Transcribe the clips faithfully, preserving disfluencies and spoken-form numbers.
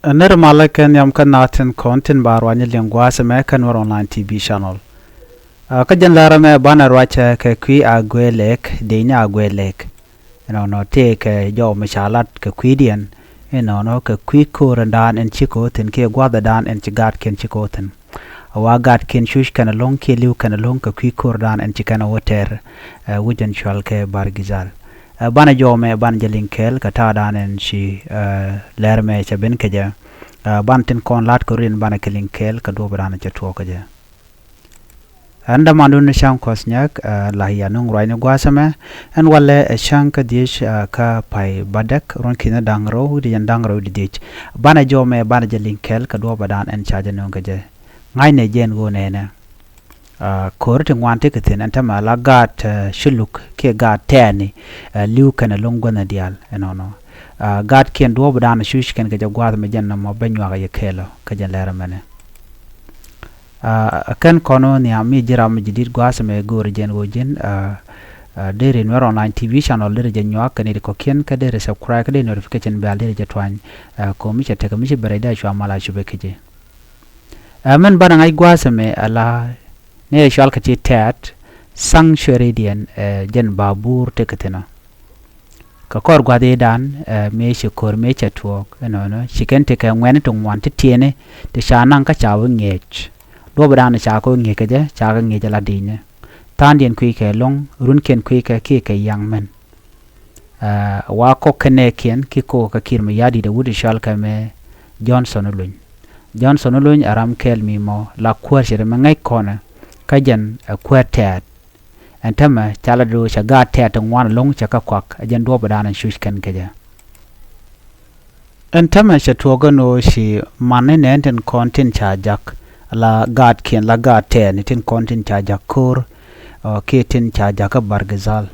Nir malä kɛ nhiam kä naath tin kɔn tin ba ruany liŋ gua̱a̱th ɛmɛ kä Nuɛr Online T V channel. Kä jɛn lär ɛmɛ banɛ ruacɛ kɛ kui̱ a guɛ lɛk, dec ni a guɛ lɛk. Inɔnɔ tëë kɛ jɔw mi ca lat kɛ kui̱diɛn, inɔnɔ kɛ kui̱ ko̱o̱rändan in ci ko̱o̱thin kiɛ gua̱thädan in ci gaatkiɛn ci ko̱o̱thin. A wa gaatkiɛn cuc kɛn ɛlɔ̱ŋ kiɛ li̱w kɛn ɛlɔ̱ŋ kɛ kui̱ ko̱o̱rdan in ci kɛn ɛ wä tɛr, ɛ, wi̱c in cual kɛ Bargizal. Ɛ, banɛ jɔw mɛ banɛ jɛ liŋ kɛɛl kɛ ta̱a̱dan in ci, ɛ, lɛr mɛ cɛ ben kɛ jɛ. Ɛ, banɛ tin kɔn la̱t kɛ run in banɛ kɛ liŋ kɛɛl kɛ duɔ̱ɔ̱pdan cɛ tuɔɔk kɛ jɛ. Ɛn dämandun ni cäŋ kuɔth nyɛk, ɛ, la yia nuŋ ruacni gua̱a̱th ɛmɛ. Ɛn walɛ ɛ cäŋ kä dhiec, ɛ, kä pay bädäk, ruɔ̱n ki̱ni da̱ŋ rɛw wi̱cdɛ jɛn da̱ŋ rɛw wi̱cdɛ dhiec. Banɛ jɔw mɛ banɛ jɛ liŋ kɛɛl kɛ duɔ̱ɔ̱pdan ɛn ca jɛ nuŋ kɛ jɛ. Ŋa̱cnɛ jɛn ɣöö nɛnɛ, ɛ, ko̱ri ti ŋuan ti kɛ thi̱n ɛn tämɛ la gaat, ɛ, ci luk kiɛ gaat tɛɛni, ɛ, li̱w kɛn ɛlɔ̱ŋ guäthni diaal ɛnɔnɔ. Ɛ, gaatkiɛn duɔ̱ɔ̱pdan cuc kɛn kɛ jɛ gua̱a̱th mɛ jɛn nɔmɔ bä nyuak yɛ kɛɛl ɔ kä jɛn lɛr ɛmɛnɛ. Ɛ, kɛn kɔn ɣöö nhiam mi ji̱ ram mi ji̱ di̱t gua̱a̱th ɛmɛ go̱o̱ri jɛn ɣöö ji̱n, ɛ, ɛ, deri Nuɛr Online T V channel deri jɛ nyuak kɛ ni ti kɔ̱kiɛn kä deri subscribe kä deri notification bell deri jɛ tuany. Ɛ, ko̱ mi cɛ tekɛ mi ci bɛ rɛy dee cua mal a cupɛ kɛ ji̱. Ɛ, min banɛ ŋa̱c gua̱a̱th ɛmɛ ala ni ɛ cual kɛ ti tɛ̈t sanctuary diɛn, ɛ, jɛn ba buur tekɛ thi̱n ɔ. Kɛ kɔr gua̱thidan, ɛ, mëë ci ko̱r mëë cɛ tuɔɔk ɛnɔnɔ ci kɛn tekɛ ŋuɛ̈ni ti ŋuan ti tiɛɛni ti ca naŋ kä ca wä ŋi̱eec. Duɔ̱ɔ̱pdan ca kɛ wä ŋi̱eec kɛ jɛ ca kɛ ŋi̱eec ala di̱i̱nyɛ. Tha̱a̱ŋdiɛn kui̱ kɛ lɔ̱ŋ, runkiɛn kui̱ kɛ kiɛ kɛ yaŋ mɛn. Ɛ, wa kɔk kɛ nɛɛkiɛn ki kok kɛ Kiir Mayardit ɛ wut i̱ cɔal kɛ mɛ Johnson Oluny. Johnson Oluny ɛ ram kɛɛl mi mɔ la kuäär cɛ ri mɛ ŋäc kɔnɛ kä jɛn ɛ kuäär tɛ̈t. Ɛn tämɛ ca la do̱o̱ cɛ gaat tɛ̈t ti ŋuan ɛlɔ̱ŋ cɛ kä kuak ɛ jɛn duɔ̱ɔ̱pdan ɛ cuc kɛn kɛ jɛ. Ɛn tämɛ cɛ tuɔɔk ɛn ɣöö ci mani nɛɛni tin kɔn tin ca jak la gaatkiɛn la gaat tɛɛni tin kɔn tin ca jak ko̱o̱r, ɛ, kiɛ tin ca jak kä Bargizal.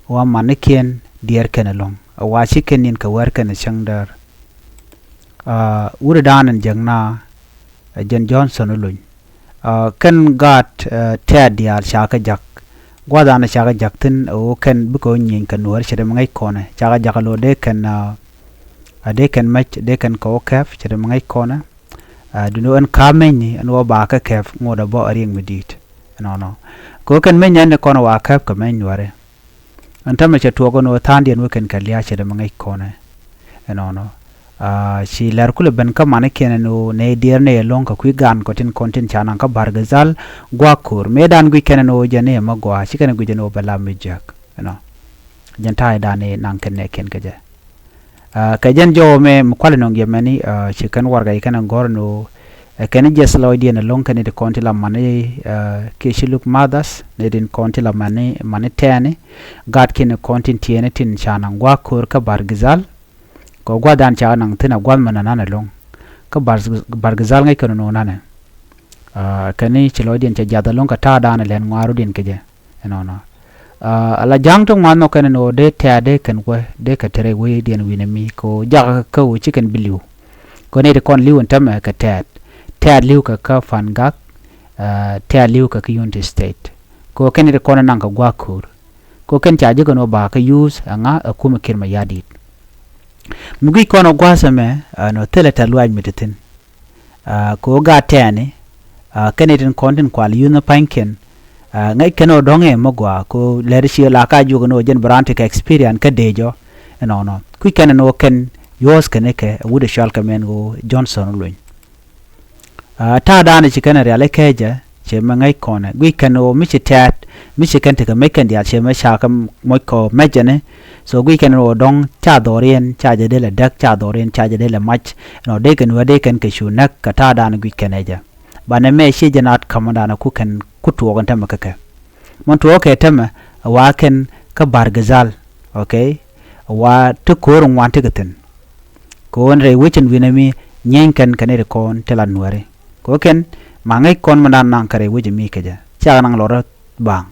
Wa manikiɛn diɛɛr kɛn ɛlɔ̱ŋ ɛ wa ci kɛn ni̱n kɛ wɛr kɛn ɛ cäŋ däär. Ɛ, wutdan ɛn jek na, ɛ, jɛn Johnson Oluny. Ɛ, kɛn gaat, ɛ, tɛ̈t diaal ca kɛ jak. Gua̱thdan ca kɛ jak thi̱n ɛ ɣöö kɛn bikɛ ɣöö nyieny kɛ nuäär cɛ ri mi ŋäc kɔnɛ ca kɛ jak ɛ lo̱ dee kɛn, ɛ, ɛ dee kɛn mɛc dee kɛn kɛ ɣöö kɛp cɛ ri mi ŋäc kɔnɛ. Ɛ, duundɛ ɣöö ɛn ka̱a̱p mɛcni ɛn ɣöö ba kɛ kɛp ŋot ɛ bä ɛ riɛk mi di̱i̱t. Ɛnɔnɔ kɛ ɣöö kɛn mɛcni ɛn ni kɔn ɛ wa kɛp kɛ mɛc nuäärɛ. Ɛn tämɛ cɛ tuɔɔk ɛn ɣöö tha̱a̱ŋdiɛn wä kɛn kɛ lia̱a̱ cɛ ri mi ŋäc kɔnɛ. Ɛnɔnɔ. Aa, ci lɛr kulɛ ben kä manikiɛn ɛn ɣöö nɛy diɛɛr nɛy ɛlɔ̱ŋ kɛ kui̱ gaan kɔ tin kɔn tin ca naŋ kä Bargizal gua̱a̱k ko̱o̱r mëëdan guic kɛn ɛn ɣöö jɛn i̱ ɛmɛ gua̱a̱ ci kɛn ɛ guic ɛn ɣöö bɛ la mi jiäk. Ɛnɔ jɛn ta̱a̱ i̱ dan i̱ naŋ kɛn nɛ kɛn kɛ jɛ. Aa, kɛ jɛn jɔwä mɛ mi kualɛ nɔŋ yɛ mɛni, aa, ci kɛn warɛgak i̱ kɛn ɛ gɔ̱r ɛn ɣöö ɛ kɛn jiɛth lɔcdiɛn ɛlɔ̱ŋ kɛn i̱ ti kɔn ti la mani, aa, kiɛ ci luk mothers ni tin kɔn ti la mani mani tɛɛni. Gaatkiɛn i̱ kɔn tin tiɛɛni tin ca naŋ gua̱a̱k ko̱o̱r kä Bargizal. Kɛ gua̱thdan ca naŋ thi̱n a gua̱th mi nɔnan ɛlɔ̱ŋ. Kä Bar-, Bargizal ŋäc kɛn nɔnan ɛ. Aa, kɛn i̱ ci lɔcdiɛn cɛ jiath ɛlɔ̱ŋ kɛ ta̱a̱dan ɛ lɛn ŋɔaarɔdiɛn kɛ jɛ. Ɛnɔnɔ. Aa, ala ja̱a̱ŋ ti ŋuan nhɔk kɛn ɛn ɣöö dee tɛ̈t dee kɛn kuɛ dee kɛ te rɛy wecdiɛn wi̱nɛ mi kɛ ɣöö jakä kä ɣöö ci kɛn bi li̱w. Kɛ ɣöö nɛy ti kɔn li̱w ɛn tämɛ kɛ tɛ̈t. Tɛ̈t li̱w kɛ kä Fangak, aa, tɛ̈t li̱w kɛ kä Unity State. Kɛ ɣöö kɛn nɛy ti kɔn ɛ naŋ kɛ gua̱a̱k ko̱o̱r. Kɛ ɣöö kɛn ca ji̱ kɛn ɣöö ba kɛ use ɛŋa ɛ kumɛ Kiir Mayardit. Mi guic kɔn ɛ gua̱a̱th ɛmɛ, aa, nɔ thilɛ tɛ̈th luaac mi te thi̱n. Aa, kɛ ɣöö gaat tɛɛni, aa, kɛn i̱ tin kɔn tin kual yuthni pa̱nykiɛn. Aa, ŋäc kɛn ɣöö dɔ̱ŋ ɛ mi gɔaa kɛ ɣöö lɛr cië la ka juɔk ɛn ɣöö jɛn bi raan tekɛ experience kä dee jɔ. Ɛnɔnɔ kui̱c kɛn ɛn ɣöö kɛn yuɔ̱ɔ̱th kɛn ikɛ ɛ wut ɛ cɔal kɛ mɛn ɣöö Johnson Oluny. Aa, ta̱a̱dan ci kɛn ɛ rial ikɛ jɛ cɛ mɛ ŋäc kɔnɛ guic kɛn ɣöö mi ci tɛ̈t mi ci kɛn tekɛ mec kɛn diaal cɛ mɛ ca kɛ moc kɔ mɛc ɛni. So guic kɛn ɣöö dɔ̱ŋ ca dhɔriɛn ca jɛ dee lɛ däk ca dhɔriɛn ca jɛ dee lɛ mac. Ɛnɔ dee kɛn wä dee kɛn kɛ cu näk kɛ ta̱a̱dan guic kɛn ɛ jɛ. Banɛ mɛ ciɛ jɛ naat ka̱mdan ku kɛn ku tuɔɔk ɛn tämɛ kä kɛ. Mɔn tuɔɔk kɛ tämɛ ɛ wa kɛn kä Bargizal. Okay. Ɛ wa ti ko̱o̱r ŋuan ti kɛ thi̱n. Kɛ ɣöö ɛn rɛy wec ɛn wi̱nɛ mi nyieny kɛn kɛ nɛy ti kɔn ti la nuääri. Kɛ ɣöö kɛn ma ŋäc kɔn mi da̱a̱n naŋ kɛ rɛy wec ɛmi kɛ jɛ. Ciakɛ naŋ lɔrä baaŋ.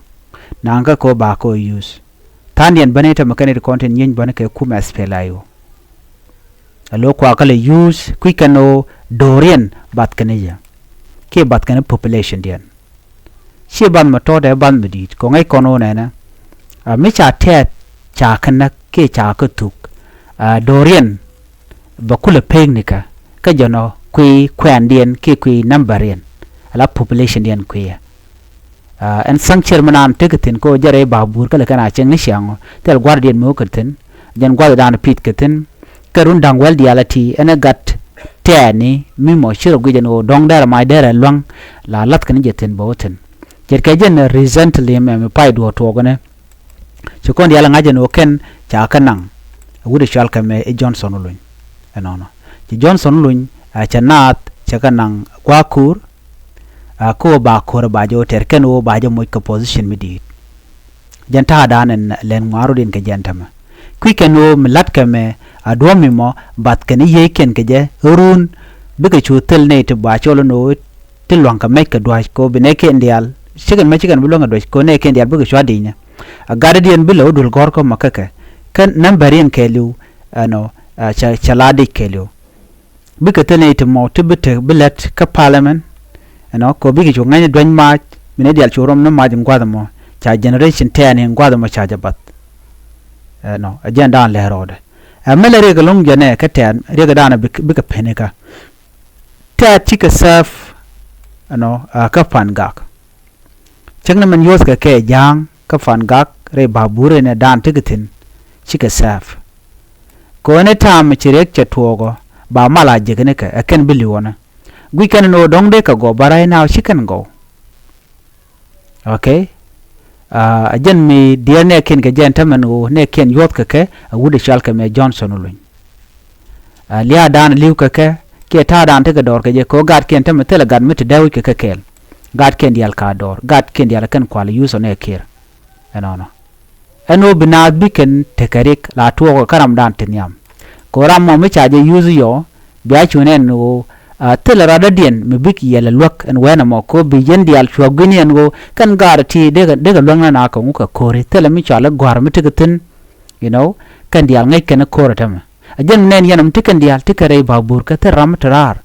Naŋ kä kɛ ɣöö ba kɛ ɣöö use. Tha̱a̱ŋdiɛn bäni tämɛ kɛ nɛy ti kɔn tin nyieny bäni kɛ kumɛ S P L A I O. Ɛ lo̱ kuakä lɛ use kui̱ kɛn ɣöö do̱riɛn bath kɛn i̱ yɛ. Kiɛ bath kɛn i̱ population diɛn. Ciɛ bath mi tɔ̱tɛ bath mi di̱i̱t kɛ ŋäc kɔn ɣöö nɛnɛ. Aa, mi ca tɛɛt ca kä näk kiɛ ca kä thuk. Aa, do̱riɛn bɛ kulɛ pek nikä. Kä jɔnɔ kui̱ kuɛndiɛn kiɛ kui̱ nambäriɛn ala populationdiɛn kui̱. Ɛn tha̱a̱ŋ cier mi naan tekɛ thi̱n kɛ ɣöö jɛ rɛy ba̱a̱ buur kä lɛ kɛn a cieŋ ni ciaŋ ɔ thil gua̱rdiɛn mi wä kɛ thi̱n. Jɛn gua̱thdan pi̱th kɛ thi̱n. Kɛ run da̱ŋ wäl diaal a ti ɛn ɛ gat tɛɛni mi mɔ ci rɔ guic ɛn ɣöö dɔ̱ŋ dɛrɛ mac dɛrɛ luäŋ la la̱thkɛ ni jɛ thi̱n bɛ wä thi̱n. Ce̱tkɛ jɛn recently mɛ mi pay duɔ̱ɔ̱r tuɔɔkɛnɛ. Ci kɔn diaal ŋa̱c ɛn ɣöö kɛn ca kɛ naŋ. Wut ɛ cɔal kɛ mɛ i̱ Johnson Oluny. Ɛnɔnɔ ci Johnson Oluny a cɛ naath cɛ kɛ naŋ gua̱a̱ ko̱o̱r. A kä ɣöö ba ko̱o̱r ba jɛ wä tɛr kɛn ɣöö ba jɛ moc kɛ position mi di̱i̱t. Jɛn ta̱a̱dan ɛn lɛn ŋua̱a̱r rɔ̱diɛn kɛ jɛn tämɛ. Kui̱ kɛn ɣöö mi la̱t kɛ mɛ a duɔ̱ɔ̱p mi mɔ bath kɛn i̱ yiëëc kɛn kɛ jɛ ɣä ruun. Bikɛ cu thil nɛy ti ba cɔl ɛn ɣöö ti lua̱ŋ kɛ mɛc kɛ dua̱c kɛ ɣöö bi nɛɛkiɛn diaal cikɛn mɛ cikɛn bi luäŋ kɛ dua̱c kɛ ɣöö nɛɛkiɛn diaal bikɛ cua di̱i̱nyɛ. A gatdädiɛn bi lɛ wä duel gɔ̱rkä mɔ käkɛ kä nambäriɛn kɛɛliw. Ɛnɔ cɛ la dic kɛɛliw. Bikɛ thil nɛy ti mɔ ti bi tek bi lät kä parliament. Ɛnɔ kɛ ɣöö bikɛ cu ŋäcni duäny mac mi nɛy diaal cu rɔm ni mac in gua̱th ɛmɔ ca generation tɛɛni in gua̱th ɛmɔ ca jɛ bath. Ɛnɔ ɛ jɛn daan lɛ rɔɔdɛ. Ɛ mi lɛ riɛk ɛlɔ̱ŋ jɛ nɛ kä tɛɛt riɛk daan bikɛ peni kä tɛɛt cikɛ serve. Ɛnɔ kä pan gak. Cäŋ ni mɛn yuɔ̱thkɛ kɛ ja̱a̱ŋ kä pan gak rɛy ba̱a̱ buur rɛy ni daan tekɛ thi̱n. Cikɛ serve kɛ ɣöö ni ta̱a̱m ci riɛk cɛ tuɔɔkɔ ba mal a jiäkni kɛ ɛ kɛn bi li̱wɔnä. Guic kɛn ni ɣöö dɔ̱ŋ dee kɛ gɔw ba ra̱y naaw ci kɛn gɔw. Okay. A jɛn mi diɛɛr nɛɛkiɛn kɛ jɛn tämɛn ɣöö nɛɛkiɛn yuɔ̱thkɛ kɛ a wut ɛ cɔal kɛ mɛ Johnson Oluny. A lia̱a̱dan li̱w kɛ kɛ kiɛ ta̱a̱dan tekɛ dɔɔr kɛ jɛ kɛ ɣöö gaatkiɛn tämɛ thilɛ gat mi te dee wi̱c kɛ kɛ kɛɛl. Gaatkiɛn diaal ka dɔɔr gaatkiɛn diaal kɛn kual yuuth ɔ nɛɛkiɛr. Ɛnɔnɔ ɛn ɣöö bi naath bi kɛn tekɛ rik la tuɔɔkɛ kä ramdan ti nhiam. Kɛ ɣöö ram mɔ mi ca jɛ yuuth yɔ bia cu nɛn ɣöö a thilɛ radädiɛn mi bik yɛl ɛ luäk ɛn wɛn ɛmɔ kɛ ɣöö bi yɛn diaal cua guini ɛn ɣöö kɛn gaar ti dekɛ dekɛ luäŋ na na kɛ ŋu kɛ ko̱ri thilɛ mi cɔal i̱ gɔ̱a̱r mi tekɛ thi̱n. You know kɛn diaal ŋäc kɛn i̱ ko̱r ɛ tämɛ. A jɛn mi nɛn yɛn ɛm ti kɛn diaal ti kɛ rɛy ba̱a̱ buur kɛ thil ram mi te raar.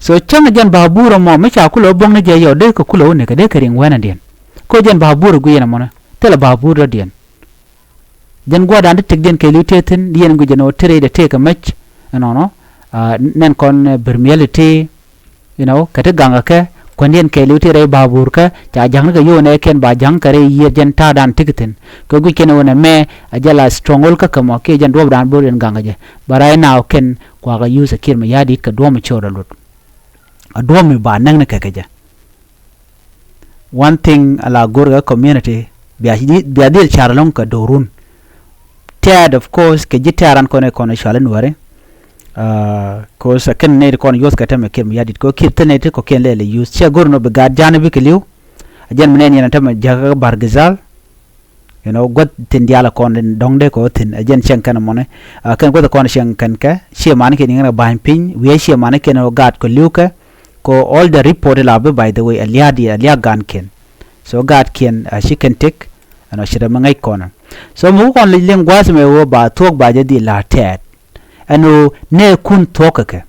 So cäŋ a jɛn ba̱a̱ buur ɛmɔ mi ca kulɛ wä bo̱ŋ ni jɛ yɛ ɔ dee kɛ kulɛ wä nikɛ dee kɛ riŋ wɛnɛdiɛn. Ko jɛn ba̱a̱ buur ɛ guic yɛn ɛmɔnɛ thilɛ ba̱a̱ buur dɔ̱diɛn. Jɛn gua̱dan ti tëkdiɛn kɛ li̱w tëë thi̱n diɛn guic jɛn ɔ ti rɛy dɛ tëë kɛ mɛc. Ɛnɔnɔ nɛn kɔn bär miɛl ti tëë. You know kɛ ti gaŋkɛ kɛ kuändiɛn kɛɛliw ti rɛy ba̱a̱ buurkä ca ja̱ŋni kɛ yio̱o̱nɛ kɛn ba ja̱ŋ kɛ rɛy yiëër jɛn ta̱a̱dan ti kɛ thi̱n. Kɛ guic kɛn ɣöö nɛmɛ a jɛ la stronghold kä kɛ mɔ kiɛ jɛn duɔ̱ɔ̱pdan bo̱o̱r yɛn gaŋkɛ jɛ. Bɛ rɛy naaw kɛn kuakä yuuth ɛ kiɛt mi ya̱a̱ di̱t kɛ duɔ̱ɔ̱p mi cio̱o̱r a luth. A duɔ̱ɔ̱p mi ba näk ni kɛ kɛ jɛ. One thing a la go̱r kɛ community bia dhil car ɛlɔ̱ŋ kɛ do̱run. Tɛɛt of course kɛ ji̱ tɛɛran kɔn ɛ kɔn ɛ cual in wääri. Cause a kɛn nɛy ti kɔn yuɔth kɛ tämɛ kiɛt mi ya̱ di̱t kɛ kiɛt thil nɛy ti kɔ̱kiɛn lɛl ɛ yuth ciɛ go̱r nɔ bi gaat ja̱a̱n bikɛ li̱w. A jɛn mi nɛn yɛn a tämɛ jäkä kä Bar Gizal. You know gua̱th thi̱n diaal a kɔn dɔ̱ŋ dee kɛ wä thi̱n a jɛn cieŋ kɛn a mɔni. A kɛn gua̱th a kɔn cieŋ kɛn kɛ ciɛ mani kiɛn iŋɛ ba̱ny piny wiee ciɛ mani kiɛn ɔ gaat kɛ li̱w kɛ. Kɛ all the report la bi by the way a lia̱a̱ diɛ a lia̱a̱ ga̱a̱n kiɛn. So gaatkiɛn a ci kɛn tëk. Ɛn ɔ ci rɛ mi ŋäc kɔn. So mi wä kɔn lic liŋ gua̱a̱th mɛ ɣöö ba thuɔ̱k ba jɛ dhil la̱a̱ tɛɛt. Ɛn ɣöö nɛɛkun thuɔ̱k kɛ kɛ.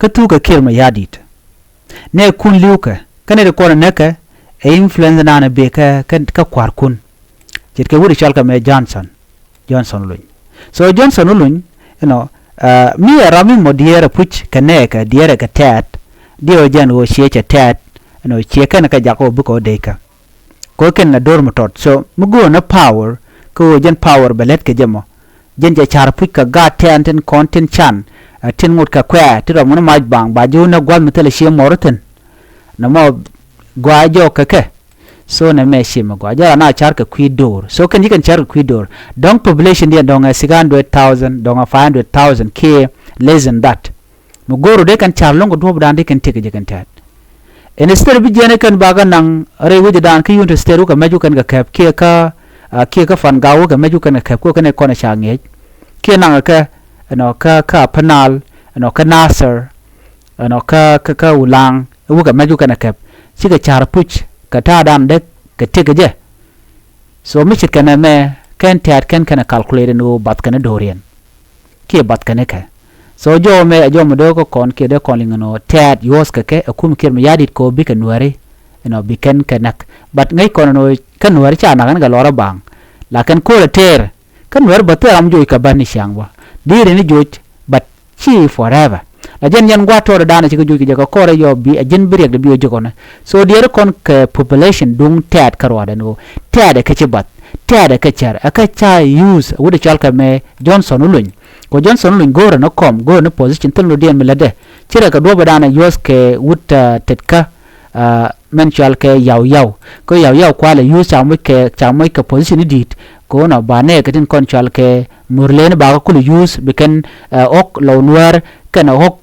Kä thuk kɛ kiɛr mɛ ya̱a̱ di̱t. Nɛɛkun li̱w kɛ kä nɛy ti kɔn ɛ näk kɛ ɛ influence naan ɛ bëë kɛ kä kua̱rkun. Ce̱tkɛ wut ɛ cɔal kɛ mɛ Johnson. Johnson Oluny. So Johnson Oluny you know mi ɛ ram mi mɔ diɛɛr ɛ puc kɛ nɛɛkɛ diɛɛr ɛ kɛ tɛɛt. Diɛ ɔ jɛn ɣöö ciɛ cɛ tɛɛt you know ciɛ kɛn kɛ jak ɔ bikɛ ɔ dee kä. Kɛ ɣöö kɛn a do̱r mi tɔt so mi go̱o̱r ni power. Kä ɣöö jɛn power bɛ lät kɛ jɛ mɔ. Jɛn cɛ ca̱r puc kɛ gaat tɛɛn tin kɔn tin can ɛ tin ŋot kɛ kuɛɛ ti rɔm ŋun mac baŋ ba ji̱ wun ɛ gua̱th mi thilɛ cië mɔr thi̱n. Nɛ mɔ gɔaa jɔɔk kɛ kɛ. So nɛ mɛ cië mi gɔaa jɔɔk ana ca̱r kɛ kui̱ do̱r so kɛn ji̱ kɛn ca̱r kɛ kui̱ do̱r. Dɔ̱ŋ population diɛn dɔ̱ŋ ɛ six hundred thousand dɔ̱ŋ ɛ five hundred thousand kiɛ less than that. Mi go̱o̱r ɔ dee kɛn ca̱r lo̱ŋ kɛ duɔ̱ɔ̱pdan dee kɛn tiek kɛ jɛ kɛn tɛɛt. Instead bi jiɛn kɛn bakɛ naŋ rɛy wecdan kä Unity State wä kɛ mɛc wä kɛn kɛ kɛp kiɛ kä kiɛ kä Fangak wä kɛ mɛc wä kɛn kɛ kɛp kä kɛn kɔn ca ŋiɛc. Kiɛ naŋ kɛ ɛnɔ kä kä Apanal ɛnɔ kä Nasir ɛnɔ kä kä kä Ulaŋ wä kɛ mɛc wä kɛn kɛ kɛp. Cikɛ ca̱r puc kɛ ta̱a̱dan dee kɛ tiek kɛ jɛ. So mi ce̱tkɛ nɛmɛ kɛn tɛ̈t kɛn kɛn ɛ calculate ni ɣöö bath kɛn do̱riɛn. Kiɛ bath kɛn kɛ. So jɔw mɛ ɛ jɔw mi do̱r kä kɔn kiɛ dee kɔn liŋ nɔ tɛ̈t yuɔ̱th kɛ kɛ ɛ kum kiɛt mi ya̱di̱t kɛ ɣöö bikɛ nuääri. Ɛnɔ bi kɛn kɛ näk. But ŋäc kɔn nɔ kä nuääri ca nak ɛn kɛ lɔrä baŋ. Lakin ko̱rɛ tɛɛr kä nuääri bä thil ram joc kɛ bä ni ciaŋ bä. Di̱i̱ri ni joc but ci forever. La jɛn jɛn gua̱a̱th tɔɔtdä da̱a̱n a ci kɛ juc kɛ jɛ kɛ kɔrɛ yɔ bi a ji̱n bi riɛk dɛ bi wä ji̱ kɔnɛ. So diɛɛri kɔn kɛ population duŋ tɛɛt kä ruaadɛ ni ɣöö tɛɛt ɛ kä ci bath, tɛɛt ɛ kä cär, ɛ kä ca use wut ɛ cɔal kɛ mɛ Johnson Oluny. Kɛ Johnson Oluny go̱o̱rɛ ni kɔm, go̱o̱rɛ ni position thil ni diɛn mi lätdɛ. Ci rɛ kɛ duɔ̱pɛ da̱a̱n a use kɛ wut, ah, tetkä, ah, mɛn cɔal kɛ Yaw Yaw. Kä Yaw Yaw kualɛ use ca moc kɛ, ca moc kɛ position ni di̱i̱t. Kɛ ɣöö nɔ ba nɛɛkɛ tin kɔn cɔal kɛ Murleni ba kɛ kulɛ use bi kɛn, ah, ɣɔ̱k Lɔw Nuäär kɛnɛ ɣɔ̱k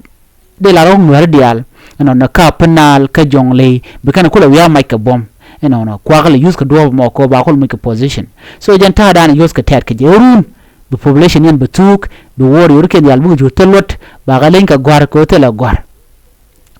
dee lar ɣɔ̱k Nuäär diaal. Ɛnɔnɔ kä Upper Nile kä Jɔŋley bi kɛn kulɛ wiaa mac kɛ buɔ̱m. Ɛnɔnɔ kuakä lɛ use kɛ duɔ̱ɔ̱p mɔ kɛ ɣöö ba kulɛ moc kɛ position. So jɛn ta̱a̱ da̱a̱n use kɛ tɛ̈t kɛ jɛ run bi population yɛn bi thuuk, bi wä riorikiɛn diaal bikɛ cu thil luɔt, ba kɛ leny kɛ gɔ̱a̱r kɛ ɣöö thilɛ gɔ̱a̱r.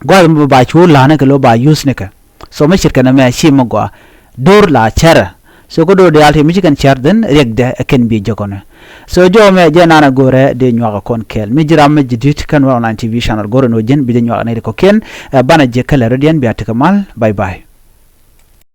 Gua̱th mi ba cu la̱a̱n ni kɛ lo̱ ba use ni kɛ. So mi ce̱tkɛ nɛmɛ ci mi gɔaa. Do̱r la cärɛ. So kä do̱r diaal ti mi ci kɛn cär dhin riɛkdɛ ɛ kɛn bi jek kɔnɛ. So jɔw mɛ jɛ nanɛ go̱rɛ dee nyuak ɛ kɔn kɛɛl. Mi ji̱ ram mi ji̱ di̱t kä Nuer Online T V channel go̱rɛ ni wä ji̱n bi jɛ nyuak ɛ nɛy ti kɔ̱kiɛn. Ɛ banɛ jɛ kälɛ rɔ̱diɛn bia tekɛ mal. Bye bye.